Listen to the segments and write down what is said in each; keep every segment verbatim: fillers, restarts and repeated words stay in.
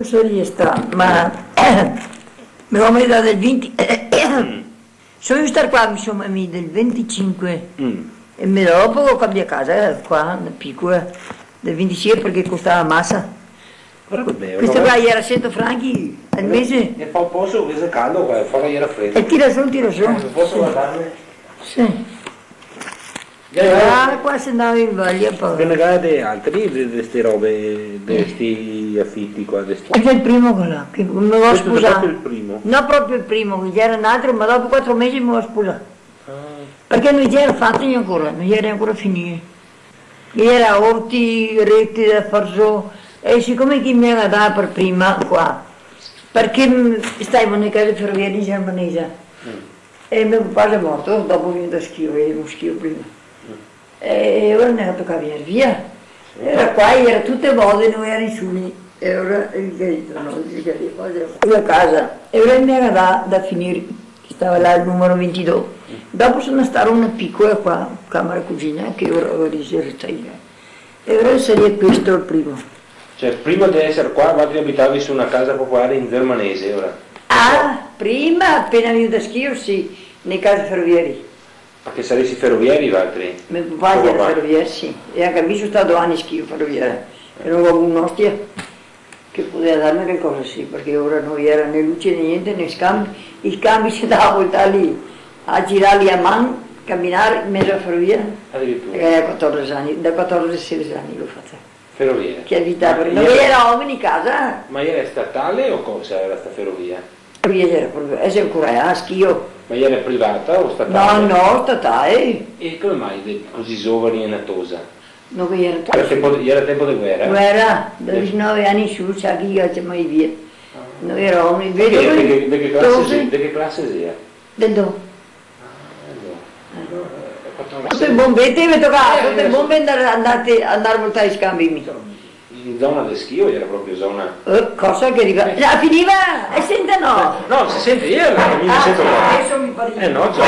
Saria sta, ma me go maridà del vinti, so vegnù star qua, insoma, mi del venticinque. Mm. E me dopo go cambià casa, qua, na picola, del venticinque parché costava masa. Varda che belo, varda. Questa qua iera sento franchi al mese. E fa un po' su, che xe caldo qua, fora iera fredo. E tira su, tira su. Eh, poso vardarme? Sì. Ah, qua se ndava in Valle a pagare. Ghe ne ga de altri de, de ste robe, de sti afiti qua, de sti... Questo xe el primo che là, che me go sposà. Questo xe proprio el primo? No proprio el primo, che ghe iera un altro, ma dopo quatro mesi me go sposà. Ah. Parché no i gera fati ancora, no i gera ancora finì. I gera orti, reti da far zo, e sicome che i me ga dà par prima qua, parché, mm, stavimo ne case feroviarie in Germanese, mm, e me papà xe morto, dopo vegnù da Schio, vegnù da Schio prima. Mm. E ora ne ga tocà vegner via. Sì. Iera qua, iera tute vode, no iera nisuni. E ora el ga dito, no, el ga dito, "Cosa?" La casa, e ora i me ga dà da finir, che stava là al numero ventidó. Dopo so ndà star a na picola qua, camera cusina, che ora, ora se ritaia. E ora saria questo el primo. Cioè, prima de eser qua, valtri abitavi su na casa popolare in Germanese, ora? Ah, prima, apena vegnù da Schio, sì, ne case feroviarie. Ma che saresi ferovieri, valtri? Me papà iera ferovier, sì. E anca mi so stà do ani in Schio ferovier. Iera un omo, un'ostia, che podeva darme calcosa, sì, parché ora no iera né luce né gnente, né scambi. I scambi se ndava a voltarli, a girarli a man, caminar in mezo a ferovia. Adiritura. Eh, quatordese ani, da quatordese a sedese ani go fato. Ferovia. Che abitava, no iera omeni in casa. Ma iera statale o cosa iera sta ferovia? Ferovia iera proprio, e xe ancora, eh, a Schio. Ma iera privata o statale? No, no, statale. E come mai de-, cusì zovani e na tosa? No, che iera... Iera tempo de, iera tempo de guera? Guera, da disenove ani in su, sa che i ga ciamai via. Ah. No iera omeni, vedovi, tose. De che, de che clase xe-, de che clase xea? Del do. Ah, del do. Eh. Eh, quatordici. Soto e bombe, te me toca, eh, soto e bombe ndar, ndar, ndar voltar i scambi, mi. In zona de Schio, iera proprio zona. Eh, cosa che riva-, eh, la finiva? E sente, no? No, se sente, iera nel mile novesento qua. Ah, deso mi pare. Eh, no, già.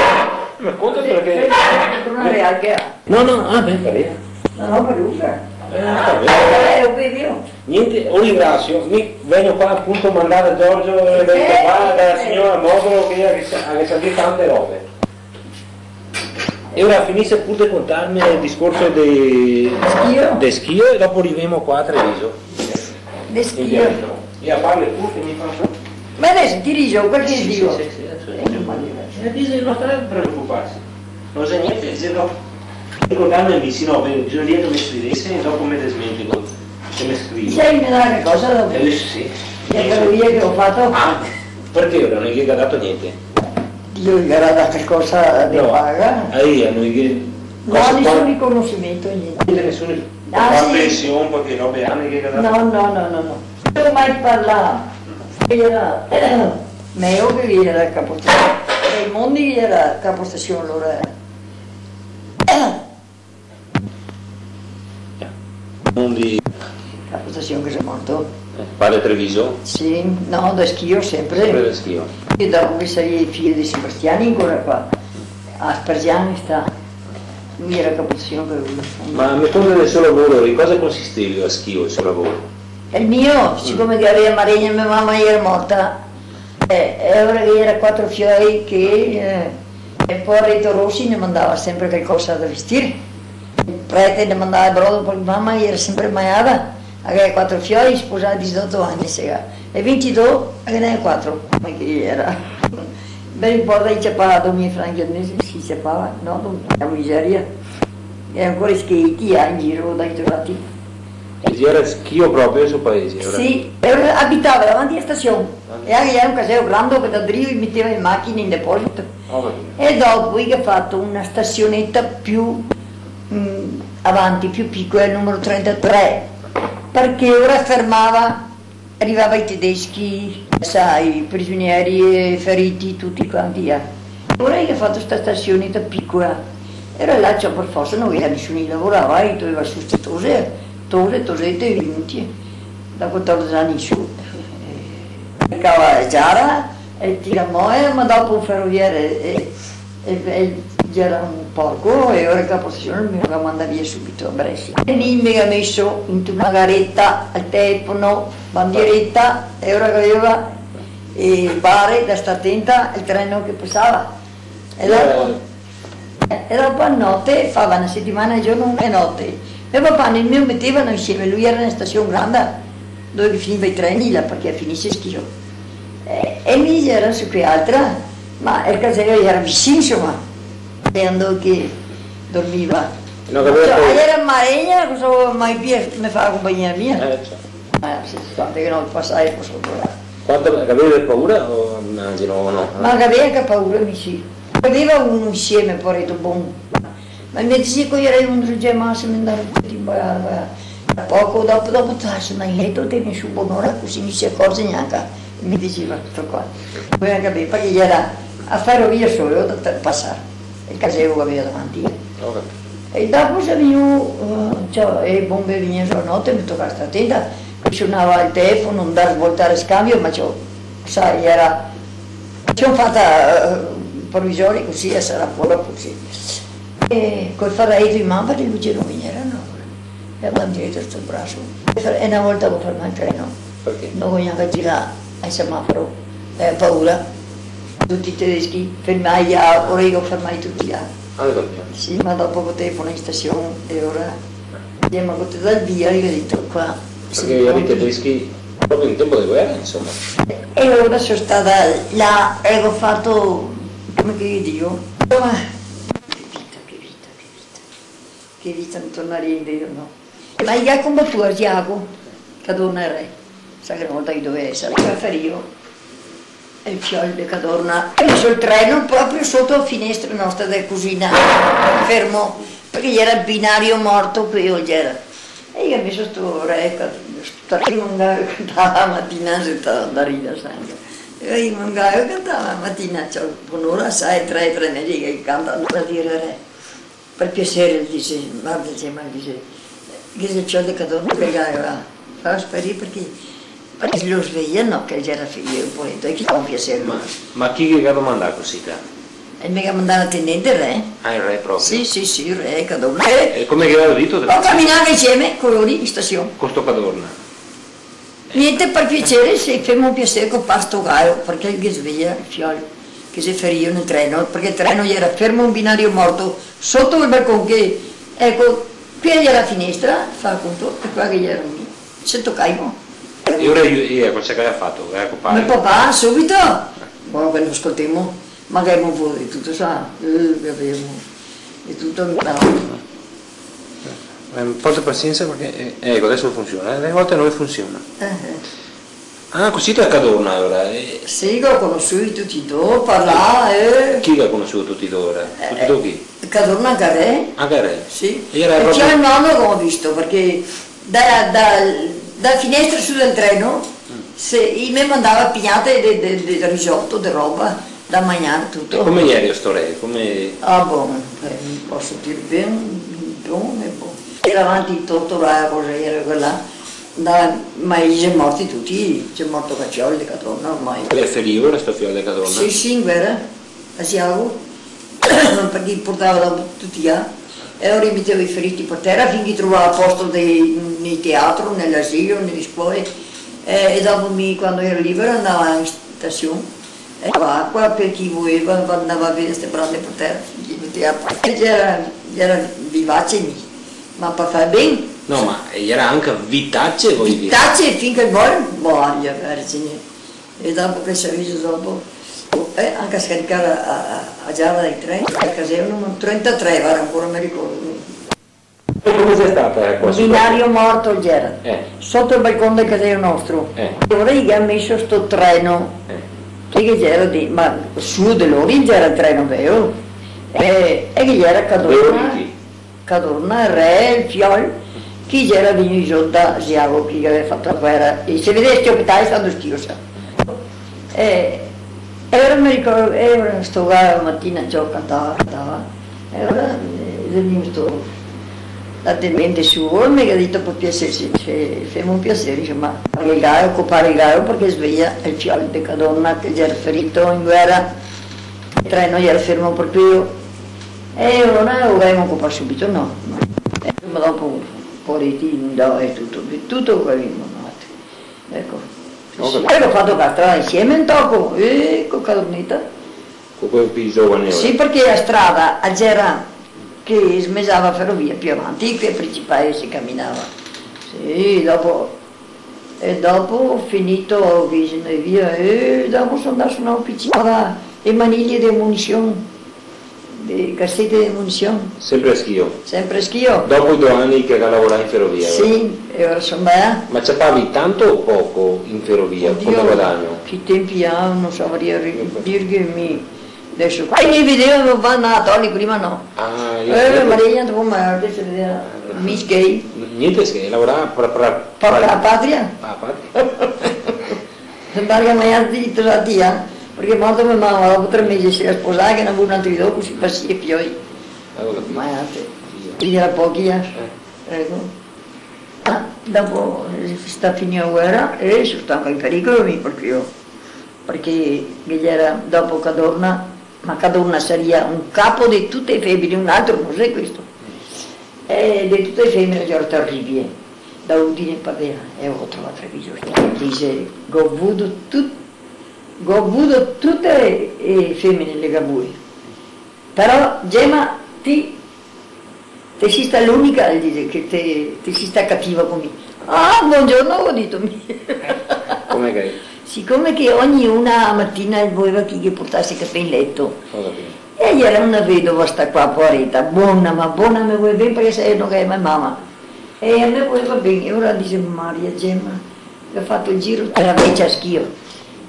Me conta parché. Sì, sì, sì, no, no, ah, ben, parea. No, no, ma Luca. Eh, va ben. Eh, ho capito. Gnente, lo ringrasio, mi vegno qua apunto mandà da Giorgio, eh, vegno qua da siora Modolo, che la sa, la sa dir tante robe. E ora finise pur de contarme el discorso de Schio? De Schio e dopo rivemo qua a Treviso. De Schio. Indietro. E a parle pur che mi fa... Ma deso ti digo quel che digo. Sì, sì, sì, sì, sì. Eh, ma digo. Eh, digo, no sta preocuparse. No xe gnente, se no. Ricordarme mi, se no, ve-, bisognaria che me scrivese e dopo me desmentico. Se me scrivo. Sì, me dà qualcosa dopo. Eh, adeso sì. E quel che go fato? Ah, parché ora no ghe ga dato gnente? Dio ghe ga dato qualcosa de paga? No. Ah, io, no ghe... No, cosa, nessun riconoscimento, gnente. Gnente, nessun... Ah, sì. Pension, qualche roba, ah, no ghe ga dato? No, no, no, no, no. No go mai parlà. Iera Meo che iera capostasion. Raimondi che iera capostasion, alora. Raimondi. Capostasion che xe morto. Eh, pare Treviso? Sì, no, da Schio sempre. Sempre da Schio. E dopo che saria i figli de Sebastiani ancora qua. A Spargiani sta. Lui iera capostasion par lui. Ma me conta del so lavoro, in cosa consisteva a Schio el so lavoro? El mio, sicome che gavea maregna, me mama iera morta, eh, e ora che iera quatro fioi che, eh, e po' Reto Rossi ne mandava sempre calcosa da vestir. El prete ne mandava el brodo, parché mama iera sempre maiada, gavea quatro fioi, sposà a disedoto ani, se ga, e ventidó, ghe n'è quatro, ma che iera. Beh, no inporta, i ciapava do mie franchi al mese, se i ciapava, no, do-, la miseria. E ancora schei, ah, in giro, dai, trovati. E iera Schio proprio el so paese, ora? Sì, e abitava davanti a stasion. Ah. E anca iera un caseo grando che da drio i meteva le machine in deposito. Ho capito. E dopo i ga fato na stasioneta più, mm, avanti, più picola, el numero trentatré, parché ora fermava Rivava i tedeschi, sa, i prigionieri, i feriti, tuti quanti, eh. Alora i ga fato sta stasioneta picola. Iera là, ciò, par forsa, no ghe iera nisuni che lavorava, i toleva su ste tose, tose, tosete, e vegniti. Da quatordese ani in su. Eh, cava e giara, e tira moe, ma dopo un ferovier, e, e, e Gera un porco e ora che la procesion me ga mandà via subito a Brescia. E mi me ga meso inte na gareta al telefono, bandiereta, e ora che gaveva, eh, el bar da star atenta al treno che pasava. E dopo, eh, e dopo a note, fava na setimana de giorno e note. Me papà me meteva insieme, lu gera na stasion granda, dove che finiva i treni là, parché finise Schio. E, e mi gera su che altra, ma el caseo gera visin, insoma. E ando che dormiva. No, capito? Cioè, gera maregna, cosa mai via, me fa compagnia mia. Eh, certo. Ma se, quante che no pasai, poso trovare. Quanto, gaveva paura o no? No, no. Ma gaveva anca paura, mi sì. Gaveva uno insieme, poareto, bon. Ma me dixeva che gera un drogema, se me ndava tuti in ba-, ba-, da poco, dopo, dopo, ta, se me ga leto, te vien su bonora, cusì no se acorze gnanca. Me dixeva tuto qua. Poi anca ben, parché gera a ferovia solo da, da pasare. El caseo che gaveva davanti. Ho capito. E dopo xe vegnù, eh, ciò, e bombe vegnea su a note, me tocava star atenta, che sonava el telefono, ndar svoltare scambio, ma ciò, sa, gera, ciò fata, eh, provisoria cusì, e sarà fora cusì. E col faraeto in man, parché lu no vegneva, no? E andava dietro sto braso. E fer-, e na volta go fermà el treno. Parché? No go gnanca girà al semaforo. Eh, paura. Tuti i tedeschi fermai, a Orego fermai tuti là. Ah, lo sapevo. Sì, ma dopo co telefono in stasion e ora, eh, ma co te dà el via, el ga dito qua. Parché i tedeschi proprio in tempo de guera, insoma. E ora so stada là e go fato, come che io digo, insoma, che vita, che vita, che vita. Che vita, no tornarìa indrio, no. Ma i ga conbatù a Asiago, Cadorna el re. Sa che na volta i dovea esare, che ferio el fiol de Cadorna. E sul treno, proprio soto a finestra nostra de cusina, fermo, parché gera binario morto, queo gera. E i ga meso sto re, sto re che mangava e cantava la matina, se stava da ride sangue. E i mangava e cantava la matina, ciò, bonora, sa, e tre, tre mesi che i canta, no, da dire re. Par piaser, el dixe, varda, dixe, ma dixe, ghe xe el fiol de Cadorna che el ga, fa sparir parché, parché lo sveia, no, che el gera ferio, poareto, e chi fa un piaser? Ma, ma chi che ga domandà cusì, ta? E me ga mandà el tenente, el re. Ah, el re proprio? Sì, sì, sì, el re, Cadorna. E come che gaveva dito? Go caminà insieme co lori in stasion. Co sto Cadorna? Gnente, par piaser, se femo un piaser, copar sto gaio, parché el ghe sveia el fiol, che xe ferio nel treno, parché el treno gera fermo, un binario morto, soto el balcon che, eco, qui gera la finestra, fa conto, e qua che gera mi, se tocaimo. E ora, e, eco, cosa che gaveva fato? Gaveva copà? Me papà, subito! Bon, che no scoltemo. Ma che gavemo paura de tuto, sa? Eh, che gavemo de tuto, no. Eh, porta pasiensa parché, eh, eco, deso funsiona, eh. Le volte no funsiona. Eh, eh. Ah, cusì te la Cadorna, alora, eh. Sì, che go conosuo tuti e do, parlà, eh. Chi che ga conosuo tuti e do, alora? Eh, tuti e do chi? Cadorna anca el re. Anca el re? Sì. E gera proprio... Parché el nono che go visto, parché da, da, da finestra su del treno, mm, se, i me mandava pignate de, de, de risoto, de roba, da magnar, tuto. E come gera sto re? Come... Ah, bon, eh, poso dir ben, bon e bon. Gera avanti tuto, là, cosa gera quela? Ndava, ma i xe morti tuti, xe morto Caciol, de Cadorna ormai. Gera ferio, sto fiol de Cadorna? Sì, sì, in guera. Asiago, parché i portava dopo tuti là, e lori i meteva i feriti par tera, fin che i trovava posto de, nel teatro, nell'asilo, nele scole, e, e dopo mi, quando gera libero, ndava in stasion, e dava acua par chi voleva, ndava a vedar ste brande par tera, fin che i meteva, e gera, gera vivace mi, ma par far ben. No, ma gera anca vitace, voio dir. Vitace, fin che vol, boh, gera, gera, E dopo che se vede dopo, eh, anca a scaricar a, a, a giara dai treni, parché xe un trentatré, varda, ancora me ricordo. E come xe stata, eh, qua? Binario morto gera. Eh. Soto el balcon del caseo nostro. Eh. E lori i ga meso sto treno. Eh. Che, che gera de, ma su de lori gera el treno, vero? Eh, e che gera Cadorna. Cadorna, el re, el fiol, chi gera vegnù zo da Asiago, chi che gaveva fato la guera, e se vedea sti ospitali stando schio, sa. E, e lora me ricordo, e lora sto gaio la matina, ciò, cantava, cantava, e lora, eh, xe vegnù sto, la tenente su, e me ga dito: "Par piaser, se, se, femo un piaser, insoma, el gaio, copare el gaio, parché sveia el fiol de Cadorna che gera ferito in guera, el treno gera fermo proprio." E ora lo gavemo copà subito, no, no. E dopo, povareti, no, e tuto, tuto lo gavemo, no. Eco. Sì, sì. Go fato la strada insieme un toco, eh, co Cadorneta. Co quel pì giovane, ora. Sì, parché la strada, a gera che smesava ferovia pì avanti, che principale se caminava. Sì, dopo, e dopo, finito, che se ne via, e dopo so ndà a sonar un picin, e maniglie de munision. De casete de munision. Sempre a Schio? Sempre a Schio. Dopo i do ani che ga lavorà in ferovia, sì, vero? E ora son bea. Ma ciapavi tanto o poco in ferovia, come guadagno? Odio, che tempi, ah, no savarìa ri-, dirghe mi. Deso, qua i me vedeva, me va a toli, prima no. Ah, io... Eh, Maria, come, che se vedeva? Ah. Mi schei. Gnente schei, lavorava par, par, par la patria. Ah, patria. Parché me ga dito la tia, parché morta me mama, dopo tre mesi se ga sposà, che n'à vuo un altro dopo, se fasea fioi. Ah, go capìo. Ma altro. Fioi. Ghe n'era pochi, eh. Eh. Eco. Ah, dopo, eh, sta finìa la guera, e so stà anca in pericolo mi, parché io, parché ghe gera dopo Cadorna, ma Cadorna saria un capo de tute le femene, un altro no xe questo. E de tute le femene gera terribie. Da Udine Pavea, e go trovà Treviso. Dixe, go vuo tut-, go vuo tute le, le femene le ga vue. Però, Gema, ti, te si stà l'unica, el dixe, che te, te si stà cativa co mi. Ah, bongiorno, go dito mi. Come che? Sicome che ognuna matina el voleva che i ghe portase el cafè in leto. Go capìo. E gera una vedova sta qua, povareta, bona, ma bona me voea ben, parché se no che me mama. E me voea ben, e ora dixe, Maria Gema, che ga fato el giro, la vecia a Schio.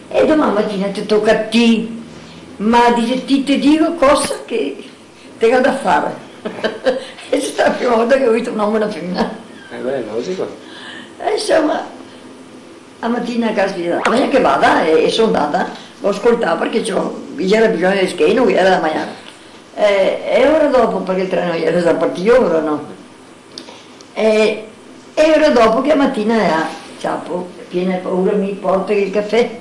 E doman matina te toca a ti. Ma dixe, ti te digo cosa che te ga da fare. E xe stà la prima volta che go visto un omo e na femena. Eh beh, logico. E insoma, la matina, caspita, bisogna che vada, e, e so ndata, go scoltà, parché ciò, ghe gera bisogno de schei, no ghe gera da magnare. E, e ora dopo, parché el treno gera za partìo, ora no. E, e ora dopo che matina ea, ciapo, piena de paura, mi porto el cafè.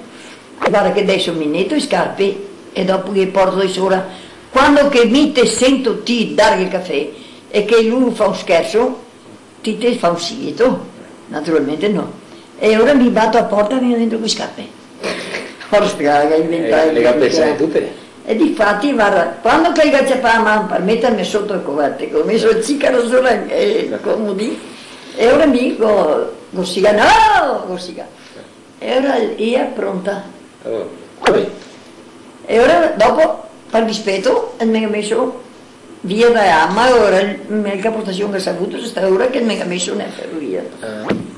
Varda che deso mi neto le scarpe e dopo ghe porto de sora. Quando che mi te sento ti darghe el cafè e che lu fa un scherso, ti te fa un sigueto, naturalmente no. E ora mi bato a porta e vegno dentro co le scarpe. Ora sta che ga inventà. Eh, le ga pensà tute. E difati, varda, quando che el ga ciapà la man par meterme soto le coverte, che go meso el cicaro sora, eh, comodi, e ora mi go, go sigà, no, go sigà. E ora ea pronta. Oh, va ben. E ora dopo, par dispeto, el me ga meso via da là, ma ora el, el capostasion che ga savuo, xe stà ora che el me ga meso nela ferovia. Ah.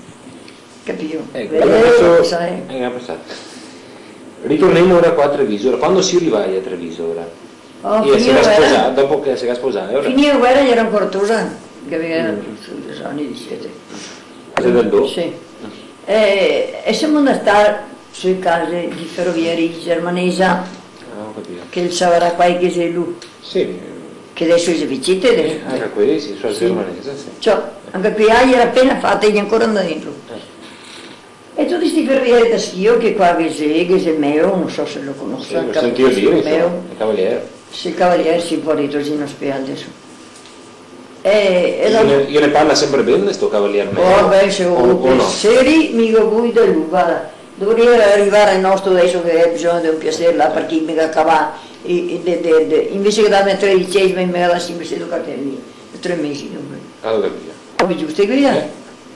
Capìo? Eco, eh, deso, sa, eh. Eh, ga pensà. Ritornemo ora qua a Treviso. Quando si rivai a Treviso ora? Oh, finìa la guera. Ea se ga sposà, dopo che se ga sposà, ora? Finìa la guera, gera ancora tosa, che gavea, mm, sedici ani, disisete. Casa del do? Sì. E, e semo ndà a star su le case dei ferovieri Germanesa. Ah, go capìo. Che el savarà quai che xe lu. Sì. Che deso xe vicente, deso. Eh, anca quei, sì, su la Germanesa, sì. Ciò, anca quei là gera pena fata, i xe ancora ndà dentro. Eh. E tuti sti ferovieri da Schio, che qua ghe xe, ghe xe Meo, no so se lo conose, sì, go sentìo dire, insoma, Meo. El cavalier. Sì, el cavalier, sì, povarito, xe in ospedal deso. E, e i ghe ne, i ghe ne parla senpre ben de sto cavalier Meo? Oh, ben, se, o, o no? Seri, mi go vuo da lu, varda. Dovaria rivare el nostro deso che ga bisogno de un piaser là, parché me ga cavà, e, e de, de, de, invese che darme tredicesima, me ga dà sinquesento carteli, tre mesi, dunque. Ah, go capìo. Come giusto, che via? Eh?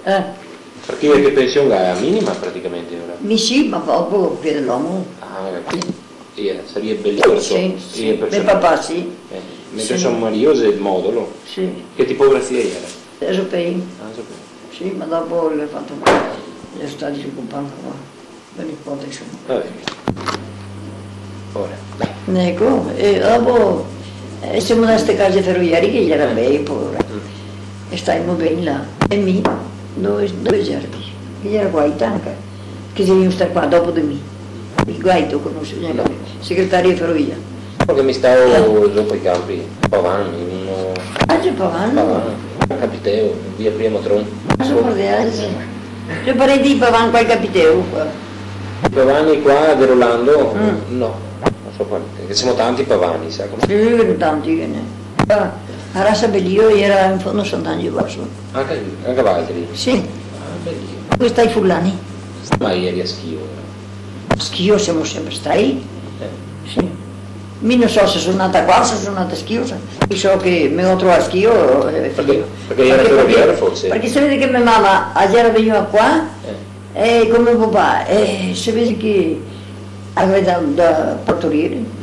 Eh. Parché che pension ga? La minima praticamente ora? Mi sì, ma poco, quela de l'omo. Ah, go capìo. Sì, eh, saria bel... Sì, sì. Me papà, sì. Eh, mentre so marìo xe el modolo. Sì. Che tipo de grazia gera? Xe sopei. Ah, sopei. Sì, ma dopo el ga fato, el xe stà disocupà qua. Me nipote, insoma. Va ben. Ora, dai. Eco, e dopo, eh, semo ndà a ste case feroviarie che gera bei, poveri. Mm. E stavimo ben là. E mi, dove, dove gera? Che gera qua, Itanca, che xe vegnù star qua dopo de mi. Guaito, conosi, no. Segretario de ferovia. Parché mi stavo, eh, dopo i campi, Pavan, in uno... Ah, xe Pavan? Pavan, Capiteo, via Primo Tron. Ah, so par de là, sì. Xe parenti i Pavan qua, i Capiteo qua. I Pavani qua de Rolando? Mm. No, no so quanti, che semo tanti Pavani, sa come? Sì, tanti che ne. A rasa Belio iera in fondo Sant'Angelo Baso. Anca, anca valtri? Sì. Ah, Belio. Questa i furlani. Ma ieri a Schio? A Schio semo sempre stai. Eh. Sì. Mi no so se so nata qua o se so nata a Schio, sa. Mi so che me go trovà a Schio, eh, parché, finìo. Parché iera feroviario, forse? Parché se vede che me mama a iera vegnua qua, eh. E come papà, eh, se vede che aveva da, da partorire.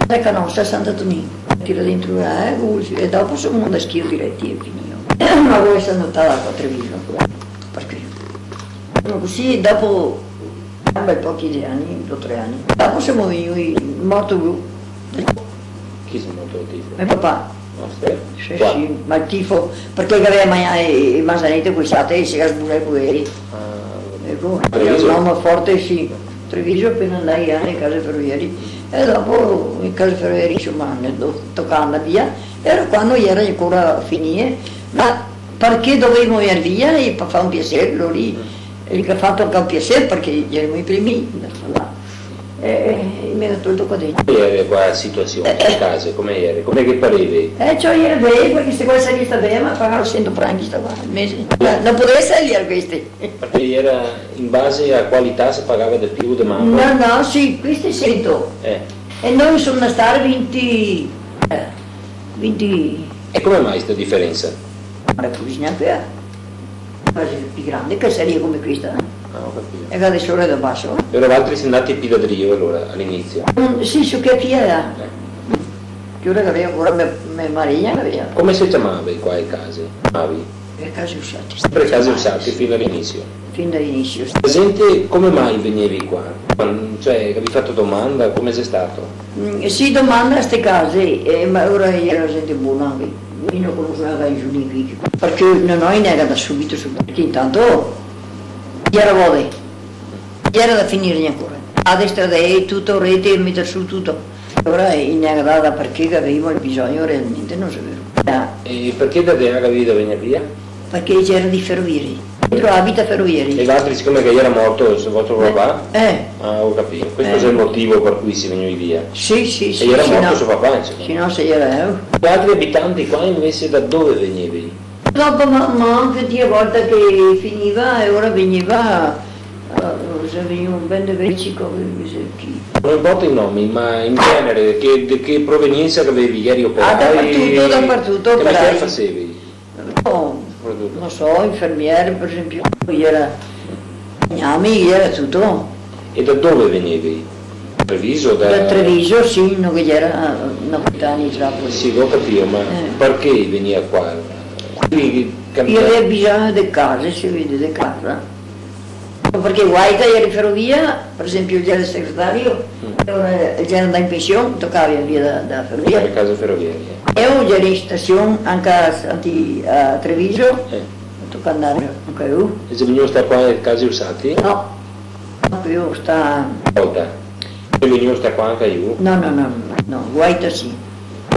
Ecco, no, sesanta Tonino. Tira dentro, eh, e dopo semo andà a Schio direti e finìo. Ma voi semo andà a Treviso, parché. Ma cusì, dopo un bel pochi de ani, do tre ani, dopo semo vegnui, morto lu. Chi xe morto el tifo? Me papà. Ah, sì? Sì, qua? Sì, ma el tifo, parché el gaveva magnà e, e masanete coi sate e se ga sbusà coi eri. Ah, eco, iera un omo forte, sì. Treviso, apena andai a casa ferovieri. E dopo in casa ferovieri, insoma, ne do-, tocava andar via. Iera quando iera ancora finìe, ma parché dovevimo ir via e par far un piaser, lori, e el ga fato anca un piaser, parché iera i primi, insoma. Eh, eh, me ga tolto qua dentro. Come iera qua la situasion, eh, eh, a casa, come iera? Come che pareva? Eh, ciò, iera ben, parché se qua sarìa sta ben, ma pagavo sento franchi, sta qua, al mese. Eh. No podeva eser queste. Parché iera in base a qualità se pagava de più, de manco? No, no, sì, queste sento. Eh. E noi semo da star vinti, eh, vinti. E come mai sta diferensa? Ma la cusina qua. Quasi pì grande, che sarìa come questa, eh? Ah, go capìo. E qua de sora e de baso. E alora valtri sì andati pì da drio, alora, a l'inisio? Mm, sì, su che pì là. Eh. Che ora che gaveva ancora me, me marigna che gaveva. Come se ciamava qua le case? Ciamavi? Le case usate. Sempre case usate fin da l'inisio? Fin da l'inisio. La gente come mai vegneva qua? Quan-, cioè, gavì fato domanda? Come xe stato? Mm, sì, domanda a ste case, eh, ma ora iera gente bona, che mi no conoseva nesuni qui. Parché no, no, i nega da subito, subito. Parché intanto iera vode, iera da finire ancora. A destra de tuto, rete, meter su tuto. Ora i nega da, da parché che gavevimo el bisogno realmente, no xe vero. E parché da, da, gavì da vegner via? Parché iera dei ferovieri. Dentro abita ferovieri. E valtri, sicome che iera morto so vostro papà? Eh. Ah, go capìo. Questo xe el motivo par cui sì vegnui via. Sì, sì, sì. E iera morto so papà, insoma. Se no se iera, eh. E valtri abitanti qua invese da dove vegneva? Dopo, ma, ma anca die volte che finiva e ora vegneva, eh, se vegneva ben de veci, come che se chi. No inporta i nomi, ma in genere, che, de che proveniensa che gavevi? Ieri operai? Ah, dapartuto, dapartuto, operai. Che mestier fasevi? No, no so, infermiere, par esenpio, iera, falegnami, iera tuto. E da dove vegnevi? Treviso, da... Da Treviso, sì, no che iera, eh, napoletani, trapo. Sì, go capìo, ma parché vegneva qua? Quindi... I gaveva bisogno de case, se vede, de casa. Parché guai che iera ferovia, par esenpio, iera el segretario, e ora el iera andà in pension, tocava via da, da ferovia. Le case feroviarie. E iera in stasion anca a Santi-, a Treviso, toca andar anca lu. E xe vegnù star qua in case usate? No, no, mi go stà... Volta. E vegnù star qua anca lu? No, no, no, no, no, guai sì.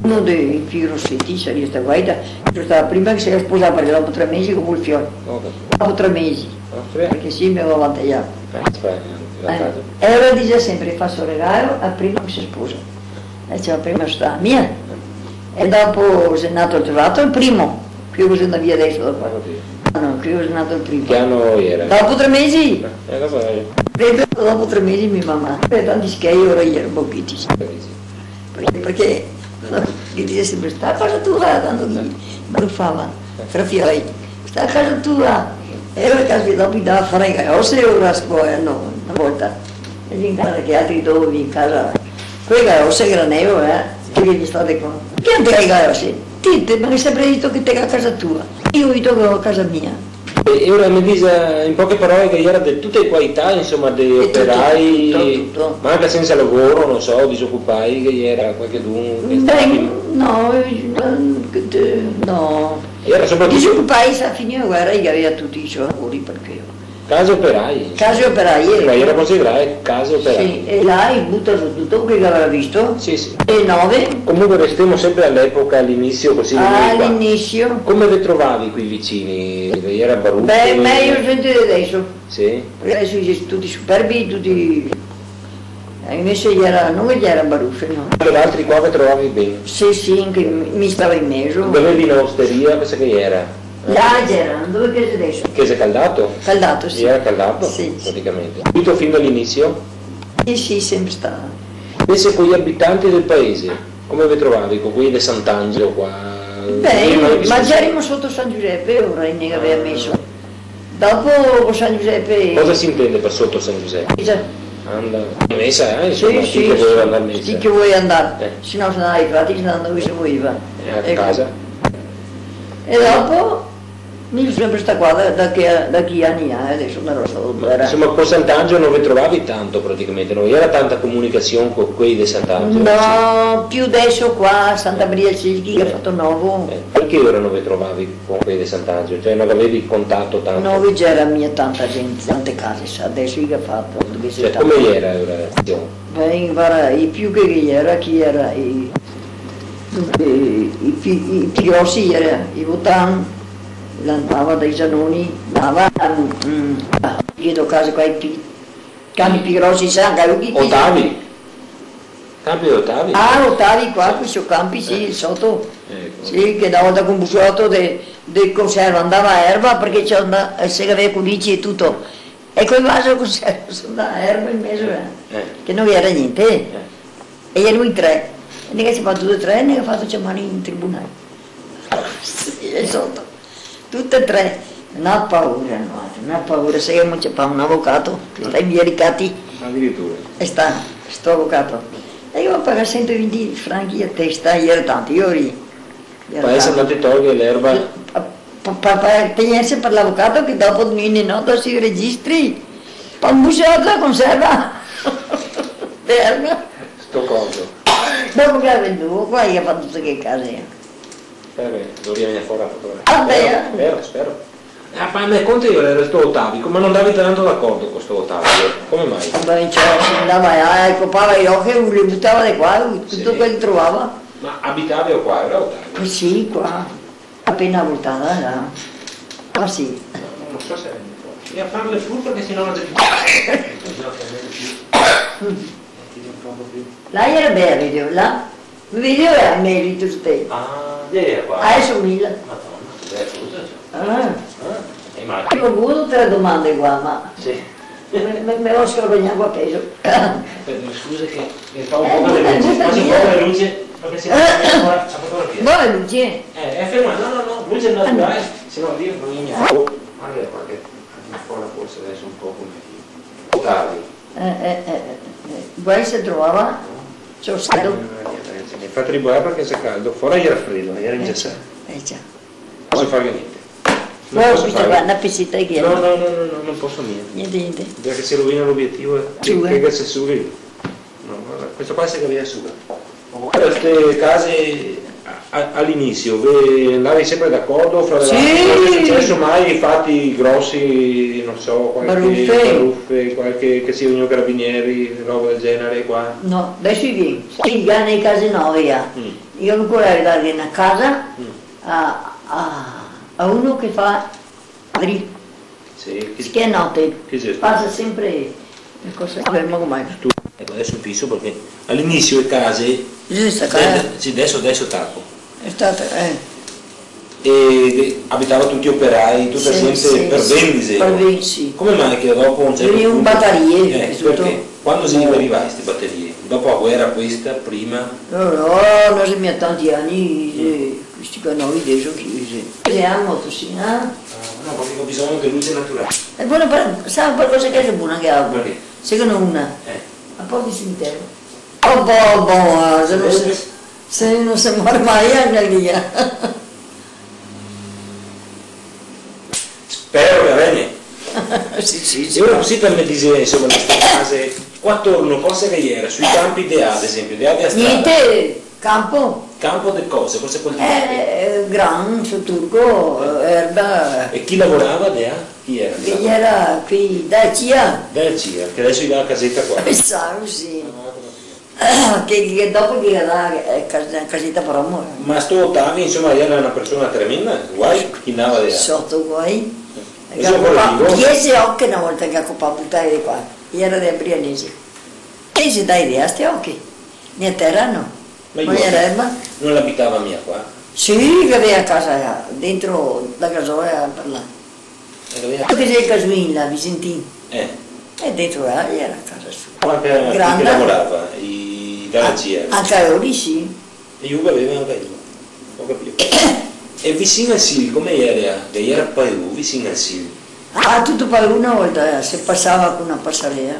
Uno dei pì groseti saria sta Guaita, che stava prima che se ga sposà, parché dopo tre mesi co el fiol. Ok. Dopo tre mesi. Ah, sì? Parché sì, me lo vantaia. Eh, sì, eh, la casa. E ela dizea sempre: "Faso regalo a prima che se sposa." E dizea: "Prima sta mia." E dopo xe nato el altro, el primo. Queo che xe ndà via deso dopo. Ah, oddio. Ah, no, queo xe nato el primo. Che ano iera? Dopo tre mesi. Eh, eh, lo so, eh. Credo che dopo tre mesi me mama. E tanti schei ora iera, pochiti. Tre mesi. Parché, parché, no, che dizea sempre: "Sta a casa tua", tanto che brufava, fra fioi. "Sta a casa tua." E ora, caspita, dopo i dava fora i gaiose, ora a scola, no, na volta. E vien casa che altri dopo, vien casa. Quei gaiose graneo, eh, che vien state qua. "Chi te ga i gaiose?" "Ti, te me ga sempre dito che te ga casa tua." "Io go dito che go casa mia." E, e ora me dixe in poche parole che iera de tute qualità, insoma, de operai, tuto, tuto, ma anca sensa lavoro, no so, disocupai, che iera qualchedun che... Beh, stava... No, eh, che te-, no. Iera sopratuto... Disocupai, sa, finìa la guera, i gaveva tuti i so lavori, parché... Case operai, insoma. Case operai, eco. Ma iera considerà case operai. Sì, e là i buta su tuto quel che gavarà visto. Sì, sì. E nove. Comunque restemo sempre a l'epoca, a l'inisio, cusì, de noi qua. A l'inisio. Come ve trovavi coi vicini? Iera bruto? Beh, mejo gente de deso. Sì? Parché deso i xe tuti superbi, tuti, Invese gera, no che gera barufe, no. Anca valtri qua ve trovavi ben? Sì, sì, anca mi, mi stava in mezo. Gavevi na ostaria, cosa che gera? Là gera, dove che xe deso? Che xe Caldato? Caldato, sì. Gera Caldato, sì, sì, praticamente. Tuto fin da l'inisio? Sì, sì, senpre stà. Invese coi abitanti del paese, come ve trovavi co quei de Sant'Angelo qua? Ben, ma gerimo soto San Giusepe, ora i ne gavea meso. Dopo co San Giusepe. Cosa se intende par soto San Giusepe? Mesa. Anda. Mesa, eh, insoma, sì, chi che voleva andar a mesa. Chi che voleva andar. Eh. Se no se ndava ai frati, se ndava dove se voleva. E a casa? E dopo, mi so senpre stà qua da, da che, da chi ani, eh, deso no so dove gera. Insoma, co Sant'Angelo no ve trovavi tanto praticamente, no gera tanta comunicasion co quei de Sant'Angelo? No, più deso qua, Santa Maria del Cisco, che ga fato novo. Eh, parché ora no ve trovavi co quei de Sant'Angelo, cioè, no gavevi contato tanto? No ghe gera mia tanta gente, tante case, sa, deso i ga fato, dove se... Cioè, come gera ora la situasion? Beh, varda, i più che ghe gera, chi gera i, dunque, i pi-, i più grosi gera i Botan, là ndava dai Zanoni, ndava, mm, mm, che do case qua i pi-, campi più grosi, sa, anca i pi-, Otavi? Campi de Otavi? Ah, Otavi qua, sì, questi campi, sì, eh, soto. Eco. Sì, che na volta co un busoto de, de conserva ndava a erba, parché ghe ndava, eh, se gavea cunici e tuto. E col vaso de conserva ndava a erba in mezo, eh. Eh. Che no ghe gera gnente. Eh. E gerimo in tre. E ne ga ciamà tuti e tre, ne ga fato ciamar in tribunal. Sì, e soto. Tuti e tre. Na paura, no, na paura, se gavemo ciapà un avocato, che sta in via Ricati. Adiritura. E sta, sto avocato. E i ga pagà sento e vinti franchi a testa, i gera tanti, i gera tanti. Pa esar ndati a tolghe l'erba. Pa, pa, pa, pa tegnerse par l'avocato che dopo mi ne noto sui registri. Pa un busoto de conserva. De erba. Sto coso. Dopo che ga vendùo, qua i ga fato tute che case. Spero che no vien fora fotografia. Ah, beh, spero, eh, spero, spero. Eh, ma me conti, io gera sto Otavi, come no ndavi tanto d'acordo co sto Otavi, eh? Come mai? Beh, ciò, se ndava là, eh, copava i ochi, li butava de qua, tuto quel che trovava. Ma abitavi qua, gera Otavi? Eh, sì, qua. Apena voltada là. Ah, sì. No, no so se... E a parle pure, parché se no no te... Là gera bel video, là. Video gera mejo, te. Ah, gera qua. Ah, e somiglia. Madona, beh, scusa, ciò. Ah. Ah, e ma... Go vuo tre domande qua, ma... Sì. Me, me, me go scorbagnà qua pezo. Eh, scusa che, che fa un poco de luce, fa un poco de luce, parché se no no vien fora la fotografia. Vuto luce? Eh, xe ferma, no, no, no, luce naturale, se no vien problemi. Varda qua che, che fora forse deso un poco mejo. Otavi. Eh, eh, eh, eh, eh, guai se trovava, ciò, salo. Eh, no, no, no, no, no, fa tribolare parché xe caldo, fora gera fredo, gera ingesà. Eh, già. No poso far gnente. No poso far gnente. Qua, na peseta che... No, no, no, no, no, no poso gnente. Gnente, gnente. Parché se rovina l'obietivo, eh. Su, eh. Che, che se suri. No, varda, questo qua se cavea su. Varda, ste case a, a, a l'inisio, ve, ndavi senpre d'acordo fra de valtri? Sì! No xe suceso mai fati grosi, no so, qualche barufe, qualche, che sia vegnù carabinieri, roba del genere qua? No, deso i vien. Sì, là ne case nove, là. Mm. I go ancora da darghe na casa, mm, a, a, a uno che fa quadri. Sì, chi... Che note. Chi xe sto? Pasa senpre, cosa, fermo come. Sto, eco, deso fiso parché a l'inisio le case... Sì, sta casa. Sì, deso, deso taco. Xe stata, eh. E abitava tuti operai, tuta gente, sì, sì, par ben, disemo. Par ben, sì. Come mai che dopo a un certo punto... Vegnea batarie, eh, tuto. Parché? Quando xe che rivà ste batarie? Dopo la guera questa, prima? No, no, no xe mia tanti ani, mm, eh, questi qua no, i deso chi, sì. Xe a moto, sì, eh? Ah, no, parché go bisogno de luce naturale. E bon, par, sa par cosa che xe bona che ago? Parché? Secondo una. Eh. A pochi se intende. Oh, boh, boh, ah, se no se, se no se more mai anca lì, eh. Spero che vegna. Sì, sì, sì. E ora cusì te me disi, insoma, de ste case, qua torno cosa che gera? Sui campi de là, ad esempio, de là de a strada. Gnente, campo. Campo de cosa? Cosa coltivava? Eh, eh, gran, soturco, eh, erba. E chi lavorava de là? Chi gera? Che gera quei da cia. Da cia, che deso i ga la caseta qua. Pensavo, sì. Ah, che, che dopo che gera, eh, cas-, caseta promo, eh. Ma sto Otavi, insoma, gera na persona tremenda, guai, chi ndava de là. Soto guai. E ga copà diese oche na volta che ga copà, butà de qua. Gera de Brianese. Se dà idea a sti ochi. Mia tera no. Ma no lu gera erba. No l'abitava mia qua? Sì, che gaveva casa dentro la casola par là. E gaveva... Che xe el Casuin là, Visentin. Eh. E dentro là gera casa sua. Ma anca chi che lavorava, i, i dalagia? Anca lori sì. E lu gaveva anca lu. Go capìo. E visin al Sil, come gera? Che gera paù visin al Sil? Ah, tuto paù na volta, eh, se pasava co na pasarea.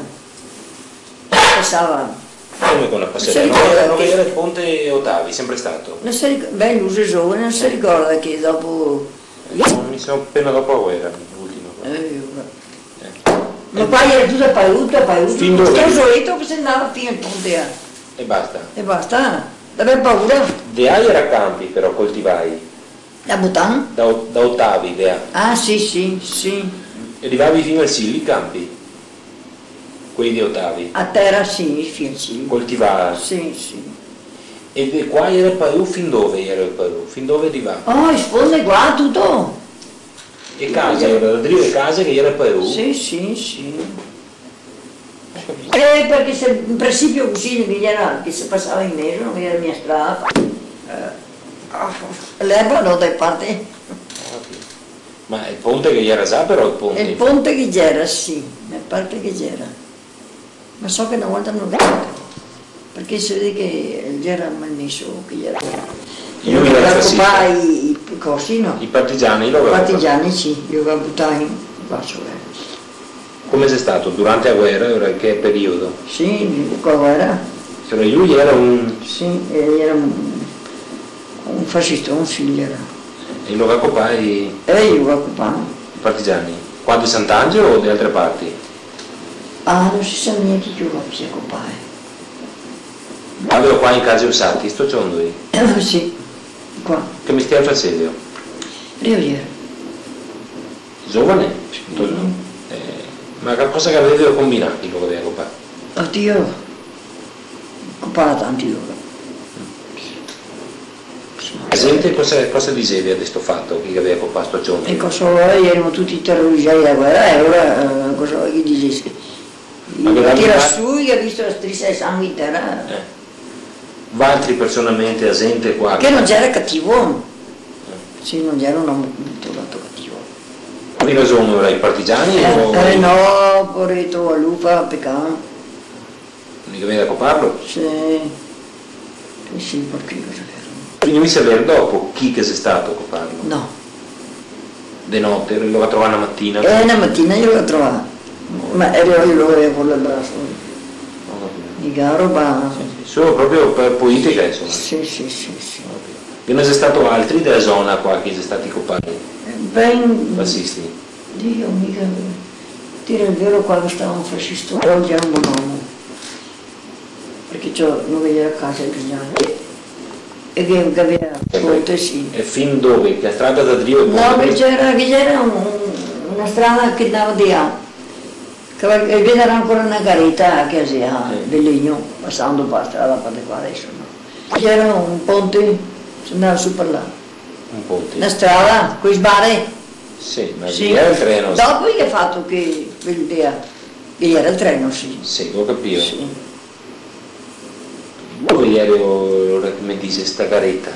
Pasava. Come co na pasarea? No se ricorda. No gera el ponte Otavi, senpre stà? No se ric-, beh, lu xe zovane, no se ricorda che dopo... No, mi so apena dopo la guera, l'ultima. Eh, mi... Eh. Ma qua gera tuto paù, tuto paù. Fin dove? Sto soleto che se ndava fin al ponte, eh. E basta? E basta. Gaveva paura. De là gera canpi, però, coltivai. Da Butan? Da O-, da Otavi, de là. Ah, sì, sì, sì. E rivavi fin al Sil i canpi? Quei de Otavi? A tera, sì, fin al Sil. Coltivà? Sì, sì. E de qua gera paù, fin dove gera paù? Fin dove rivava? Oh, in sponda qua, tuto. E case, gera da drio le case che gera paù? Sì, sì, sì. Eh, parché se, in principio cusì, no ghe gera, che se pasava in mezo, no ghe gera mia strada. Eh, l'erba no, da parte. Ah, ok. Ma el ponte che ghe gera za, però, el ponte? El ponte che ghe gera, sì, me par che ghe gera. Ma so che na volta no ghe gera, parché se vede che ghe gera malmeso, che ghe gera... Lu i gaveva copà i, i cosi, no? I partigiani, lu i gaveva copà. Partigiani, sì, lu i gaveva butà in qua, eh. Come xe stà? Durante la guera, ora che periodo? Sì, co la guera. Però lu gera un... Sì, eh, gera un, un fascista, un figlio gera. E lu i gaveva copà i... Eh, lu i gaveva copà. I partigiani? Qua de Sant'Angelo o de altre parti? Ah, no se sa gnente chi che lo gabia copà. Gavelo qua in casa usati, sto ciondo lì? Eh, sì, qua. Che mestier faseva? Riolier. Zovane? Sì. Eh, ma che cosa che gavelo combinà chi che lo gaveva copà? Odio, copava tanti lori. La zente cosa, cosa diseva de sto fato, che i gaveva copà sto ciondo? E cosa, eh, gerimo tuti terorizai da guera, e ora, eh, cosa che i disese? Ma che... I tira su, i ga visto la strisa de sangue in tera. Eh. Valtri personalmente, la zente qua? Che no gera cativo. Eh. Sì, no gera un omo bruto, tanto cativo. Par che rason, ora, i partigiani o... Eh, no, povareto, lu fa pecà. No i gaveva da coparlo? Sì. Sì, sì, parché cosa gera? Quindi mi se vede dopo chi che xe stà a coparlo? No. De note, lo ga trovà na matina? Eh, na matina i lo ga trovà. Ma gera lu, lu gaveva par el braso. Go capìo. Mica roba. Sì, sì, solo proprio par politica, insoma. Sì, sì, sì, sì. Go capìo. Che no xe stà altri dela zona qua che xe stà copà? Eh, ben, fascisti? Dio, mica, dir el vero, qua ghe stava un fascista, però gera un bon omo. Parché ciò, no ghe gera casa de Giuliano. E che, che gaveva... Ecco. Ponte, sì. E fin dove? Che strada da drio el ponte? No, che gera, che gera un, un, na strada che ndava de là. Che va-, e ghe gera ancora na careta che la xe, sì, de legno, pasando par la strada, par de qua deso, no. Ghe gera un ponte, se ndava su par là. Un ponte? Na strada, coi sbare. Sì, ma... Sì. Ghe gera el treno? Dopo i ga fato che, che l'idea, che ghe gera el treno, sì. Sì, go capìo. Sì. Dove gera, ora che me dise, sta careta?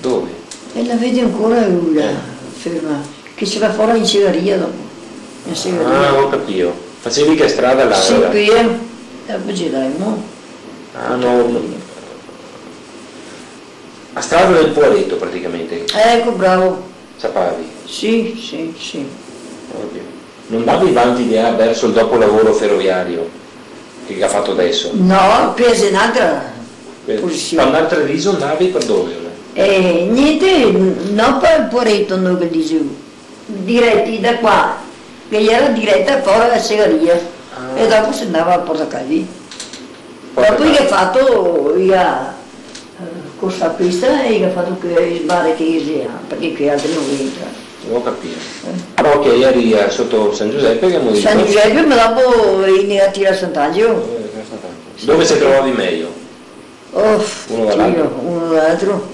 Dove? E la vedi ancora lu, la ferma, che se va fora in Segaria dopo. In Segaria. Ah, go capìo. Faseva che strada là, sì, alora? Qui, eh. Dopo giremo. Ah, no, no. La strada del Poareto, praticamente. Eco, bravo. Sapavi? Sì, sì, sì. Go capìo. No ndavi vanti de là verso el dopolavoro feroviario che i ga fato deso? No, questa xe n'altra posision. Par andar a Treviso ndavi par dove, alora? Eh, gnente, no par el Poareto, no, che disevo. Direti da qua, che gera direta fora da Segaria. Ah. E dopo se ndava a Portacalvi. Dopo i ga fato, i ga, eh, co sta pista, i ga fato che sbare che i xe, parché quei altri no entra. Go capìo. Eh. Però che geri, eh, soto San Giusepe che... San Giusepe, ma dopo i ne ga tirà Sant'Angelo. Eh, Sant'Angelo. Dove se trovavi mejo? Oh, Dio, uno da l'altro. Uno da l'altro.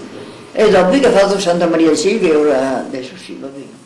E dopo i ga fato Santa Maria del Sil, che ora, deso sì, va ben.